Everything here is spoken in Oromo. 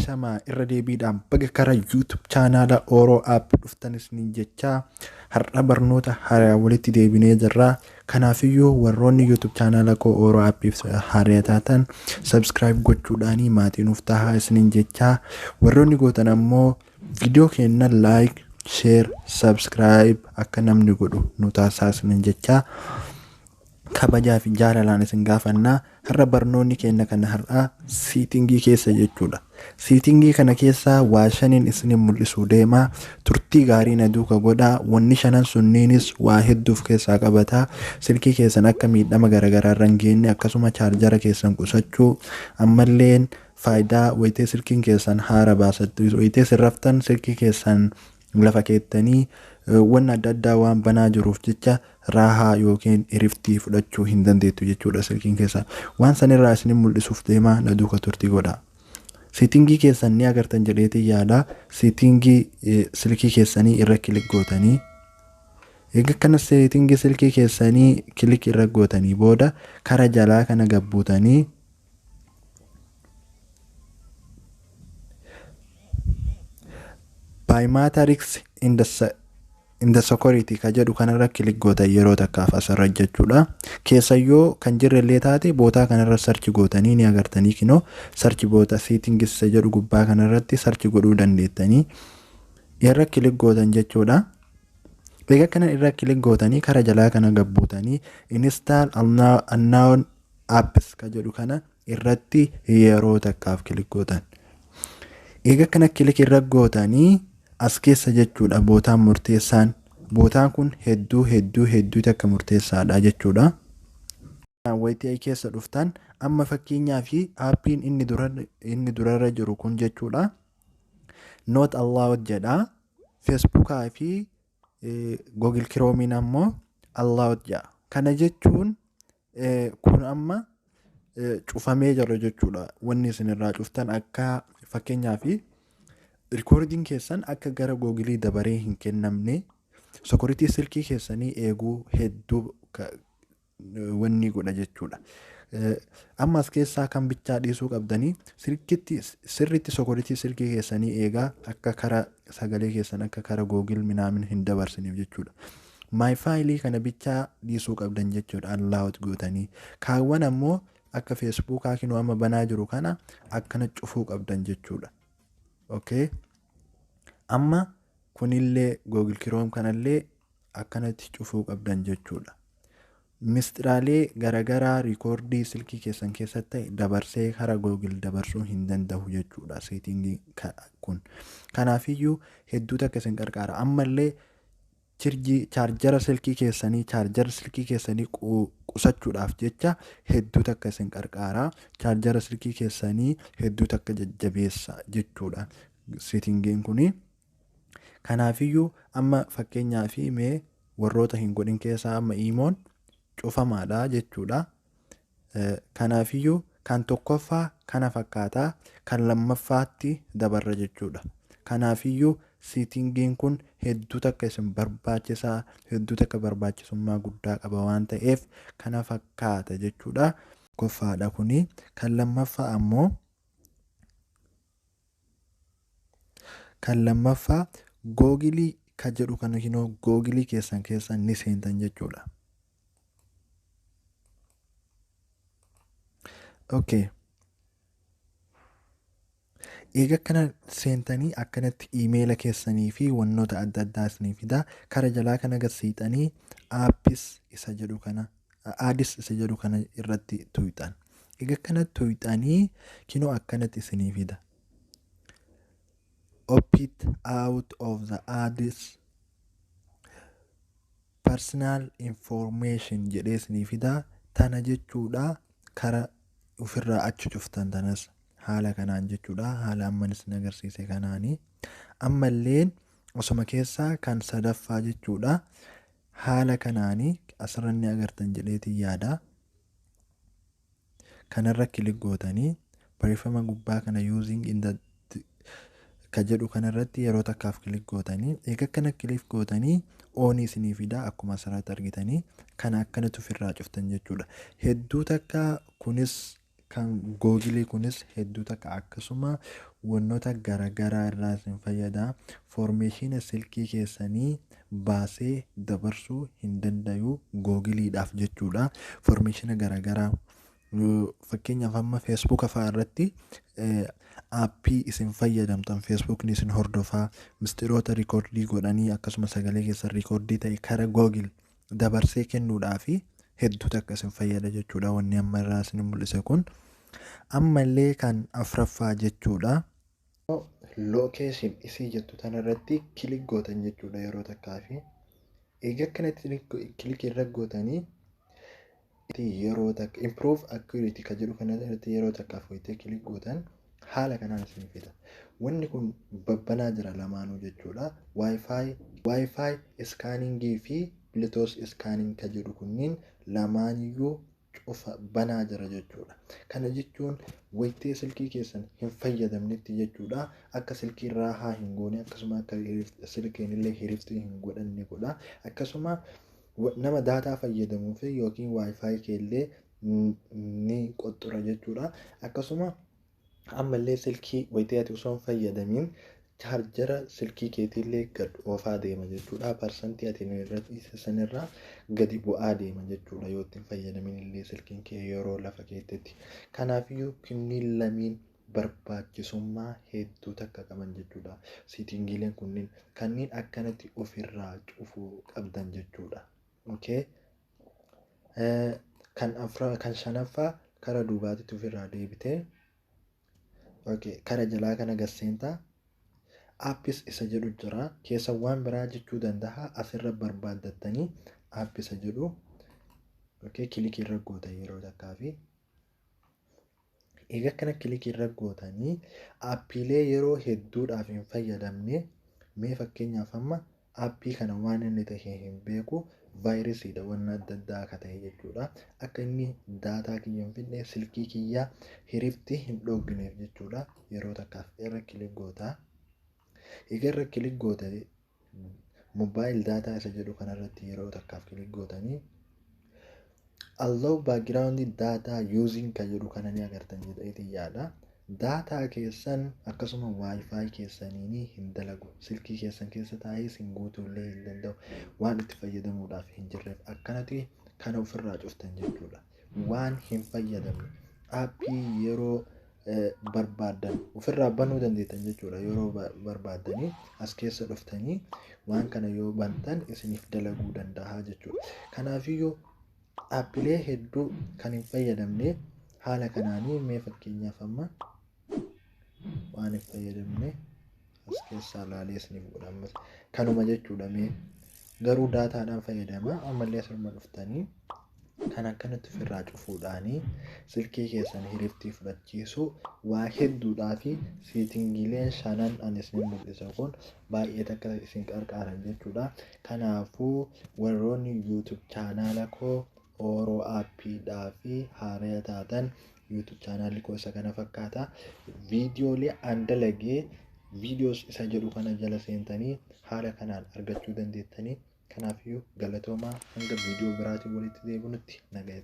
Ashamaa, irra deebiidhaan baga karaa YouTube chaanaala Oro App dhuftan isiniin jechaa, har'a barnoota haaraa walitti deebinee jirra. Kanaafiyyuu warroonni YouTube chaanaala koo Oro Appiif haaraa taatan subscribe gochuudhaanii maatii nuuf tahaa isiniin jechaa, warroonni gootan ammoo viidiyoo keenya like, share, subscribe akka namni godhu nu taasisaa isiniin jechaa, kabajaa fi jaalalaan isin gaafannaa. Har'a barnoonni keenya kana har'aa setting keessa jechuudha. Setting kana keessaa waa shaniin isinin mul'isuu deemaa. Turtii gaarii na duuka godhaa. Wanni shanan sunniinis waa hedduuf keessaa qabataa. Silkii keessan akka miidhama garaagaraa irra hin geenye, akkasuma chaarjara keessan qusachuu, ammalleen faayidaa wayitee silkiin keessan haara baasattu, wayitee sirraftan silkii keessan lafa keettanii wanna adda addaa waan banaa jiruuf jecha raahaa yookiin iriftii fudhachuu hin dandeettu jechuudha silkiin keessan. Waan sanirraa isinin mul'isuuf deemaa, na duuka turtii godhaa. Setting keessan ni agartan jedheetii yaada. Setting silkii keessanii irra click gootanii, eega kana setting silkii keessanii click irra gootanii booda kara jalaa kana gabbuutanii biometrics in the security ka jedhu kanarra click gootan yeroo takkaaf asirra jechuudha. Keessayyoo kan jirrellee taate bootaa kanarra search gootanii ni agartanii. Kinoo search boota settings isa jedhu gubbaa kanarratti search godhuu dandeettanii irra click gootan jechuudha. Egaa kana irra click gootanii kara jalaa kana gabbuutanii install unknown apps ka jedhu kana irratti yeroo takkaaf click gootan. Egaa kana click irra gootanii as keessa jechuudha bootaan murteessaan. Bootaan kun hedduu hedduu hedduu takka murteessaadha jechuudha. Wayitii keessa dhuftan amma fakkeenyaa fi aappiin inni durarra jiru kun jechuudha. Not allowed jedha. Feesbuukaa fi Google Chromeiin ammoo allowed jedha. Kana jechuun kun amma cufamee jira jechuudha. Wanni isin irraa cuftan akka fakkeenyaa fi recordiin keessan akka gara Googilii dabaree hin kennamne, security silkii keessanii eeguu hedduu wanni godha jechuudha. Amma as keessaa kan bichaa dhiisuu qabdanii silkitti sirriitti security silkii keessanii eegaa, akka kara sagalee keessan akka kara Google minaamin hin dabarsiniif jechuudha. My file kana bichaa dhiisuu qabdan jechuudha allowed gootanii. Kaawwan ammoo akka Feesbuukaa kinoo amma banaa jiru kana akkana cufuu qabdan jechuudha. Okay. Amma kunillee Google Chrome kanallee akkanatti cufuu qabdan jechuudha. Misxiraalee garaagaraa record silkii keessan keessatti ta'e dabarsee kara Google dabarsuu hin danda'u jechuudha setting kun. Kanaafiyyuu hedduu takka isin qarqaara. Ammallee chaarjara silkii keessanii, chaarjara silkii keessanii qusachuudhaaf jecha hedduu takka isin qarqaara. Chaarjara silkii keessanii hedduu takka jajjabeessa jechuudha settingiin kuni. Kanaafiyyuu amma fakkeenyaa fi mee warroota hin godhin keessaa amma iimoon cufamaadha jechuudha. Kanaafiyyuu kan tokkoffaa kana fakkaataa, kan lammaffaatti dabarra jechuudha. Kanaafiyyuu settingiin kun hedduu takka isin barbaachisaa, hedduu takka barbaachisummaa guddaa qaba waan ta'eef kana fakkaata jechuudha. Tokkoffaadha kuni. Kan lammaffaa ammoo, kan lammaffaa Googilii ka jedhu kana kinoo Googilii keessan keessa ni seentan jechuudha. Okay. Eega akkana seentanii akkanatti iimeela keessanii fi wantoota adda addaa isinii fida. Kara jalaa kana gad siixanii apps isa jedhu kana, ads isa jedhu kana irratti tuqxan. Eega akkana tuqxanii kinoo akkanatti isinii fida. Opt out of the ads personal information jedhee isinii fida. Tana jechuudha kara ofirraa achi cuftan tanas haala kanaan jechuudha. Haala amman isin agarsiise kanaani. Ammalleen osoma keessaa kan sadaffaa jechuudha. Haala kanaani asirra ni agartan jedheetiin yaada. Kanarra click gootanii barreeffama gubbaa kana using in the ka jedhu kanarratti yeroo takkaaf click gootanii, eega akkana click gootanii on isinii fida akkuma asirratti argitanii kana akkanatti ofirraa cuftan jechuudha. Hedduu takka kunis Kan Googilii kunis hedduu takka akkasuma wantoota garaagaraa irraa isin fayyada. Information silkii keessanii baasee dabarsuu hin dandayu Googiliidhaaf jechuudha. Information garaagaraa, fakkeenyaaf amma Feesbuuka fa'aa irratti aappii isin fayyadamtan Feesbuukni isin hordofaa, mistiroota record godhanii akkasuma sagalee keessan record ta'e kara Google dabarsee kennuudhaafi hedduu takka isin fayyada jechuudha wanni amma irraa isin mul'ise kun. Ammallee kan afraffaa jechuudha. Location isii jettu tanarratti click gootan jechuudha yeroo takkaa fi eega akkanatti click irra gootanii, yeroo takka improve accuracy ka jedhu kana irratti yeroo takkaaf wayitee click gootan, haala kanaan isin fida. Wanni kun babbanaa jira lamaanuu jechuudha. WiFi scanningii fi Bluetooth scanning ka jedhu kunniin lamaaniyyuu cufa banaa jira jechuudha. Kana jechuun wayitee silkii keessan hin fayyadamnetti jechuudha. Akka silkii raahaa hin goone, akkasuma akka silkiin illee hiriftii hin godhanne godha. Akkasuma nama data fayyadamuu fi yookiin WiFi keellee ni qoxxura jechuudha. Akkasuma ammallee silkii wayitee ati osoo hin fayyadamiin chaarjara silkii keetiillee gad oofaa deema jechuudha. Parsantii ati irratti sanirraa gadi bu'aa deema jechuudha yoo ittiin fayyadamin illee silkiin kee yeroo lafa keetetti. Kanaafiyyuu kunniin lamiin barbaachisummaa hedduu takka qaban jechuudha. Settingiileen kunniin kanneen akkanatti ofirraa cufuu qabdan jechuudha. Okay. Kan shanaffaa kara duubaatitti ofirraa deebitee, okay, kara jalaa kana gasseentaa apps isa jedhu jira. Keessa waan biraa jechuu danda'a, asirra barbaaddattanii app isa jedhu, okay, click irra gootan yeroo takkaa fi egaa akkana click irra gootanii aappiilee yeroo hedduudhaaf hin fayyadamne, mee fakkeenyaaf amma aappii kana waan inni ta'e hin beeku, vaayirasiidha waan adda addaa akka ta'e jechuudha. Akka inni data kiyya hin fidne, silkii kiyya hirifti hin dhooggineef jechuudha. Yeroo takkaaf irra click gootaa. Egaa irra click goota, mobile data isa jedhu kanarratti yeroo takkaaf click gootanii, allow background data using kan jedhu kana ni agartan jedheetiin yaada. Data keessan akkasuma WiFi keessaniin hin dalagu. Silkii keessan keessa taa'ee isin guutuullee hin danda'u. Waan itti fayyadamuudhaaf hin jirreef akkanatti kana ofirraa cuftan jechuudha. Waan hin fayyadamne aappii yeroo barbaaddan ofirraa banuu dandeettan jechuudha. Yeroo barbaaddanii as keessa dhuftanii waan kana yoo bantan isiniif dalaguu danda'a jechuudha. Kanaafiyyuu aappilee hedduu kan hin fayyadamne haala kanaanii, mee fakkeenyaaf amma waan hin fayyadamne as keessaa laalee isiniif godha ammas kanuma jechuudha. Mee garuu daataadhaan fayyadama. Ammallee asirra dhuftanii kan akkanatti ofirraa cufuudhaanii silkii keessan hiriftii fudhachiisu waa hedduudhaa fi settingiileen shanan ani isin mul'isa kun baay'ee takka isin qarqaaran jechuudha. Kanaafuu warroonni YouTube chaanaala koo Ooroo aappiidhaa fi haaraa taatan, YouTube chaanaalli koo isa kana fakkaata. Viidiyoolee an dalagee videos isa jedhu kana jala seentanii haala kanaan argachuu dandeettanii. Kanaafiyyuu galatoomaa, hanga viidiyoo biraatiin walitti deebinutti nagaya.